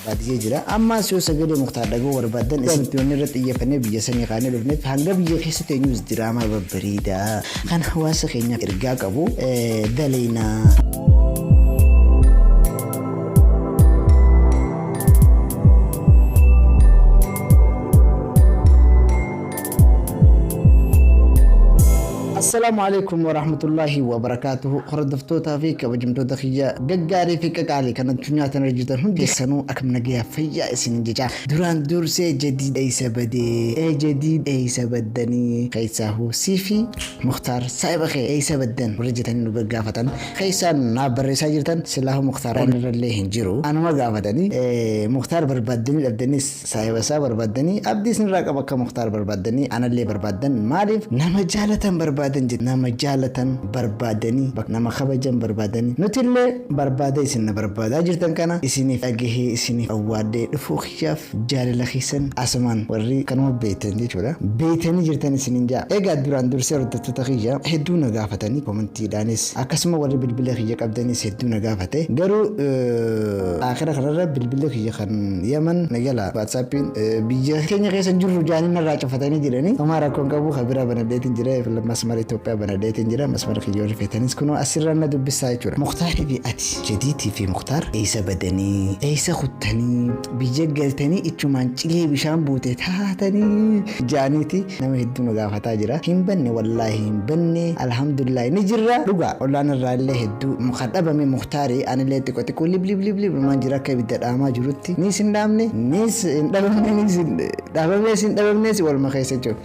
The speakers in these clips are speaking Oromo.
Baadiyyee jira. Ammaas yoo sagalee Muktaar dhaga'uu barbaaddan isin wanni irratti xiyyeeffannee biyya sanii kaanee dhufneef hanga biyya keessa teenyus diraamaa babbareedaa kan hawaasa keenyaaf ergaa qabu daleynaa. Assalaamu alaikum warahmatullaahi wabarakaatuhu. Hordoftootaa fi kabajamtoota kiyya gaggaarii fi qaqaalii kan addunyaa tana irra jirtan hundi keessanuu akkam nagayaa fayyaa isin jecha. Duraan dursee jadiid eeysa badee? Ee jadiid eeysa baddanii? Keessaahuu sii fi Muktaar saahiba kee eeysa baddan warri jetanii nu gaggaafatan keessaan naaf barreessaa jirtan silaahuu Muktaar waan irrallee hin jiru anuma gaafatanii Muktaar barbaaddanii dhabdanis Saahiba isaa barbaaddanii abdii isinirraa qaba akka Muktaar barbaaddanii anallee barbaaddan maaliif nama jaalatan barbaadan jette nama jaalatan barbaadanii nama kabajan barbaadanii nutillee barbaada isin na barbaadaa jirtan kana isiniif dhagahee isiniif awwaadhee dhufuu kiyyaaf jaalala keessan asumaan warri kanuma beektan jechuudha beektanii jirtan isiniin ja'a. Egaa duraan dursee hordoftoota kiyya hedduu na gaafatanii komantiidhaanis akkasuma warri bilbila kiyya qabdanis hedduu na gaafate garuu akira kanarra bilbila kiyya kan Yaman na jala WhatsAppiin biyya keenya keessa hin jirru jaanii narraa cufatanii jiranii homaa rakkoon qabu kan biraa banadheetiin jira masmara Itoophiyaa banadheetiin jira masmara kiyya warri feetanis kunoo asirraan na dubbisaa jechuudha. Muktaarii fi ati Jadiitii fi Muktaar eessa badanii eessa kuttanii biyya galtanii ichumaan cilee bishaan buute taatanii jaaniiti nama hedduu nu gaafataa jira. Hin banne wallaahi hin banne alhamdulillahi ni jirra dhugaa ollaan irraa illee hedduu kan dhabame Muktaari anillee xiqqoo xiqqoo lib lib lib lib numaan jira akka ibidda dhaamaa jirutti niis hin dhaamne niis hin dhabamne niis hin dhabamees hin dhabamnees waluma keessa jechuudha.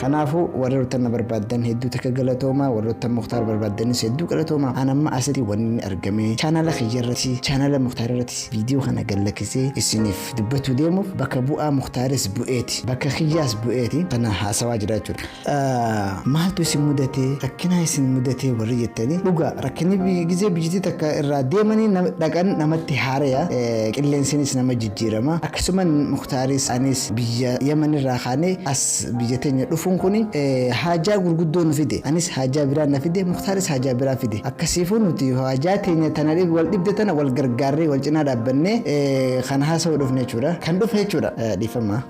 Kanaafuu warroota na barbaaddan hedduu takka galatoomaa warroota Muktaar barbaaddanis hedduu galatoomaa. An amma asitti wanni inni argame chaanala kiyya irratti chaanala Muktaar irratti viidiyoo kana gallakkisee isiniif dubbatuu deemuuf bakka bu'aa Muktaaris bu'eeti bakka kiyyaas bu'eeti kana haasawaa jira jechuudha. Maaltu isin mudate rakkinaa isin mudate warri jettanii dhugaa rakkinni gizee biyyattii takka irraa deemanii dhaqan namatti haaraya qilleensinis nama jijjiirama akkasuma Muktaaris anis biyya Yaman irraa kaanee as biyya teenya dhufuun kun haajaa gurguddoo nu fide anis haajaa biraa na fide Muktaaris haajaa biraa fide akkasiifuu nuti haajaa teenya tana wal dhibde tana wal gargaarree wal cinaa dhaabbannee kan haasa'uu dhufne jechuudha kan dhufe jechuudha dhiifama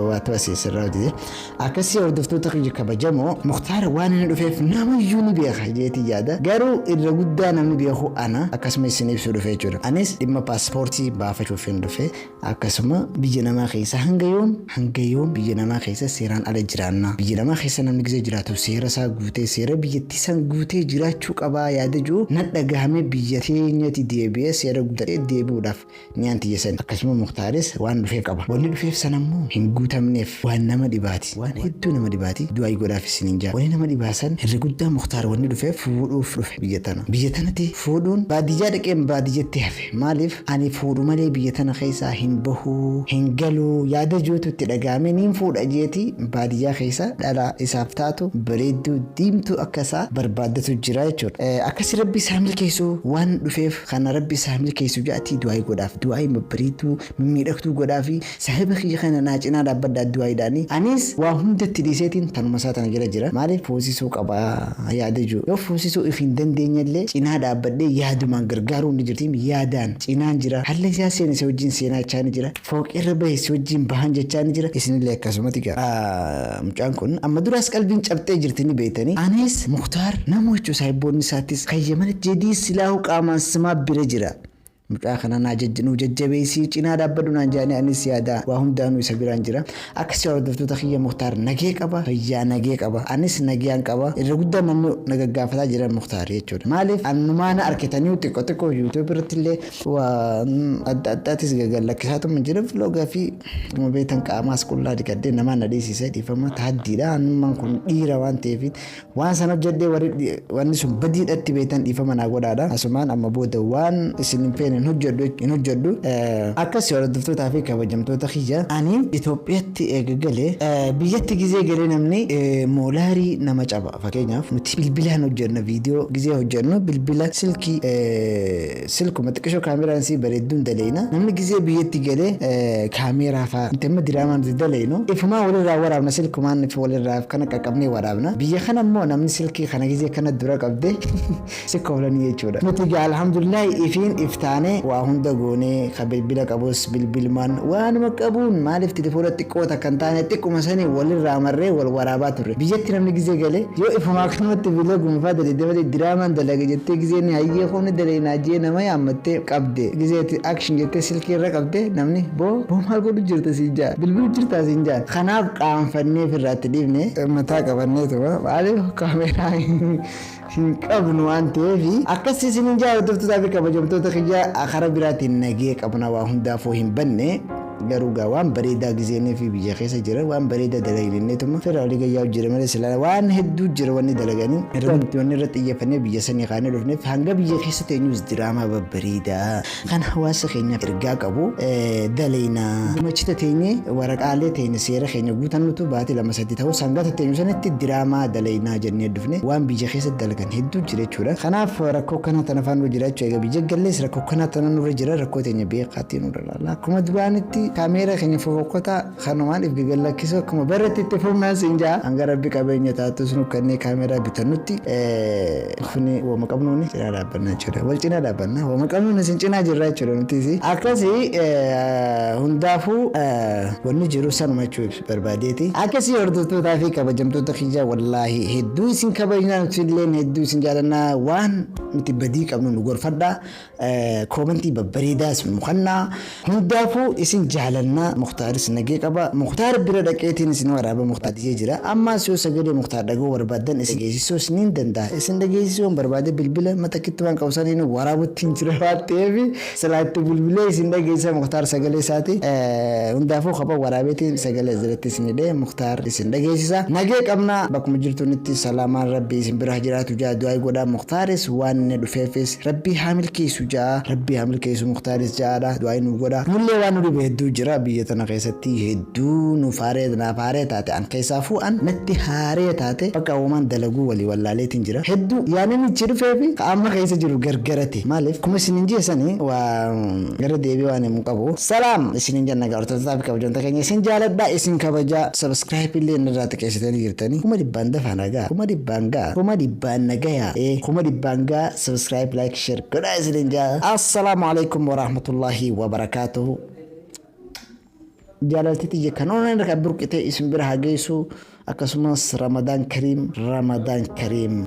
waatu asii sirraa dide. Akkasii hordoftoota kiyya kabajamoo Muktaar waan inni dhufeef namayyuu ni beeka jeetii yaada. Garuu irra guddaa namni beeku ana akkasuma isin ibsuu dhufe jechuudha. Anis dhimma paaspoortii baafachuuf hin dhufe. Akkasuma biyya namaa keessa hanga yoom hanga yoom biyya namaa keessa seeraan ala jiraanna. Biyya namaa keessa namni gizee jiraatu seera isaa guutee seera biyyattii san guutee jiraachuu qabaa yaada jiru na dhagahame biyya teenyatti deebi'ee seera guutadhee deebi'uudhaaf Niyaan tiyya sani. Akkasuma Muktaaris waan dhufeef qaba. Wanni dhufeef san ammoo hin guutamneef. Waan nama dhibaati. Waan hedduu nama dhibaati. Du'aayi godhaaf isiniin ja'a. Wanni nama dhibaa san irra guddaa Muktaar wanni dhufeef fuudhuuf dhufe biyya tana. Biyya tanatti fuudhuun baadiyyaa dhaqeen baadiyyatti hafe. Maaliif ani fuudhu malee biyya tana keessaa hin bahu, hin galu yaada jeetu itti dhaga'amee niin fuudha jeeti baadiyyaa keessa dhala isaaf taatu bareedduu diimtuu akka isaa barbaaddatu jira jechuudha. Akkasi Rabbi isaa milkeessu waan dhufeef Kana Rabbi isaa haa milkeessu ja'atii du'aayi godhaaf. Du'aayi babbareedduu, mimmiidhagduu godhaafi. Saahiba kiyya kana naa cinaa dhaabbadhaa du'aayiidhaani. Anis waa hunda itti dhiiseetiin tanuma isaa tana jala jira. Maaliif fuusisuu qaba yaada jiru. Yoo fuusisuu if hin dandeenyellee cinaa dhaabbadhee yaadumaan gargaaruun ni jirti. Yaadaan cinaan jira. Halla isaa seene si wajjiin seenaa jechaa ni jira. Fooqirra bahe si wajjiin bahan jechaa ni jira. Isinillee akkasumati gaa. Mucaan kun amma duraas qalbiin cabxee jirti ni beektanii. Anis Muktaar nama jechuu saahibboonni isaattis kan Yamanitti jedii silaahu qaamaan simaa bira jira. Mucaa kana naa nuu jajjabeessii cinaa dhaabbadhu naan jedhanii anis yaada waa hundaanuu isa biraan jira. Akkasii hordoftoota kiyya Muktaar nagee qaba fayyaa nagee qaba anis nageyaan qaba irra guddaan namni na gaggaafataa jiran Muktaar jechuudha. Maaliif annumaa na arkitanii xiqqoo xiqqoo YouTube irratti illee Waan adda addaatis gagallakkisaatuma jira vlog fi akkuma beektan qaamaas qullaa dhiqadhee namaa na dhiisise dhiifama tahaddiidha anummaan kun dhiira waan ta'eef waan san hojjedhee warri wanni sun badiidhatti beektan dhiifama naa godhaadha asumaan amma booda waan isin hin feene hin hojjedhu hin hojjedhu akkas hordoftootaa fi kabajamtoota kiyya ani Itoophiyaatti eega galee biyyatti gizee galee namni moolaarii nama caba fakkeenyaaf nuti bilbilaan hojjenna viidiyoo gizee hojjennu bilbila silkii Silkuma xiqishoo kaameraan isii bareedduun daleeyna. Namni gizee biyyatti galee kaameeraa faa nuti amma diraamaa nuti daleeynu ifumaan walirraa waraabna silkumaan if walirraa kana qaqqabnee waraabna. Biyya kana immoo namni silkii kana gizee kana dura qabde si koflanii jechuudha. Nuti egaa alhamdulillahi ifiin if taanee Baanee waa hunda goonee, ka bilbila qabus bilbilumaan, waanuma qabuun, maaliif telefoona xiqqoo takka hin taane xiqquma sanii walirraa marree wal waraabaa turre. Biyyatti namni gizee galee yoo ifumaa kanumatti vloguma fa'aa dalagde malee, diraamaan dalaga jettee gizee ni hayyee koonni dalaginaa jee nama yaammattee qabde, gizeeti action jettee silkii irra qabde, namni boo boo maal godhu jirta siin jaa, bilbilu jirtaa siin jaa. Kanaaf qaanfannee firraatti dhiifne, mataa qabanneetuma, maaliif kaameeraa hin qabnu waan ta'eef. Akkas isinin jaa, hordoftoota fi kabajamtoota kiyya. Karaa biraatiin nagee qabna, waa hundaafuu hin banne. Garuu gaa waan bareedaa gizeenii fi biyya keessa jira waan bareedaa dalagneetuma fira walii gayyaa jira malee, silaa waan hedduu jira wanni dalaganii. Irratti wanni irratti xiyyeeffannee biyya sanii kaanee dhufneef, hanga biyya keessa teenyus diraamaa babbareedaa kan hawaasa keenyaaf ergaa qabu dalaynaa. Gumachita teenye waraqaalee teenya seera keenya guutannutu baatii 2-3 ta'us, hanga teenyu sanitti diraamaa dalaynaa jennee dhufne. Waan biyya keessatti dalagan hedduu jira jechuudha. Kanaaf rakkoo kana tana afaan nurra jira jechuudha. Egaa biyya gallees rakkoo kana tana nurra jira. Rakkoo teenya beekaatii nurra laala. Akkuma duraanitti kaameera keenya fofokkotaa kanumaan if gagallakkisu akkuma barretti itti fufnaan siin jaa. Hanga Rabbi qabeenya taatus nu kennee kaameeraa bitannutti, kuni wama qabnuuni cinaa dhaabbannaa jechuudha. Wal cinaa dhaabbannaa, wama qabnuuni isin cinaa jirra jechuudha nutis. Akkasii hundaafuu wanni jiru sanuma jechuu barbaadeeti. Akkasii, hordoftootaa fi kabajamtoota kiyya, wallaahi hedduu isin kabajnaa, nuti illeen hedduu isin jaalannaa. Waan nuti badii qabnu nu gorfadhaa. Koomentii babbareedaas nu kennaa. Hundaafuu isin jaalannaa. Muktaaris nagee qaba. Muktaar bira dhaqeetiin isin waraaba. Muktaar dijee jira. Ammaas yoo sagalee Muktaar dhaga'uu barbaaddan, isin dhageessisuu isiniin danda'a. Isin dhageessisuu waan barbaade, bilbila matakitti waan qabu saniin waraabutti hin jira waan ta'eef, silaa itti bilbilee isin dhageessisa Muktaar sagalee isaati. Hundaafuu kopha waraabeetiin sagalee asirratti isin hidhee Muktaar isin dhageessisa. Nagee qabna, bakkuma jirtunitti salaamaan Rabbi isin bira jiraatu jaa du'aa godhaa. Muktaaris waan inni dhufeefis Rabbii haa milkeessu ja'a. Rabbii haa milkeessu Muktaaris ja'aadha. Du'aa nu godha. Nullee waan nu dhibe hedduu jira biyya tana keessatti, hedduu nuuf haaree, naaf haaree taate, an keessaafuu an natti haaree taate. Bakka uumaan dalaguu walii wallaaleetiin jira. Hedduu yaadni ichi dhufee fi amma keessa jiru gargarate. Maaliif kuma isinin jeessanii waa gara deebii waan himu qabu. Salaam isinin jenna gaa, hordoftoota fi kabajamtoota keenya, isin jaaladha, isin kabajaa. Subscribe illee irraa xiqqeessitanii jirtanii. 100,000 dafaa nagaa. 100,000 gaa. 100,000 nagayaa. 100,000 gaa, subscribe, like, share godhaa isinin jaa. Assalaamu alaikum warahmatullahi wabarakaatuhu. Jaalalti tiyya kan onan irraa burqitee isin bira haa geessu. Akkasumas Ramadaan Kariim, Ramadaan Kariim.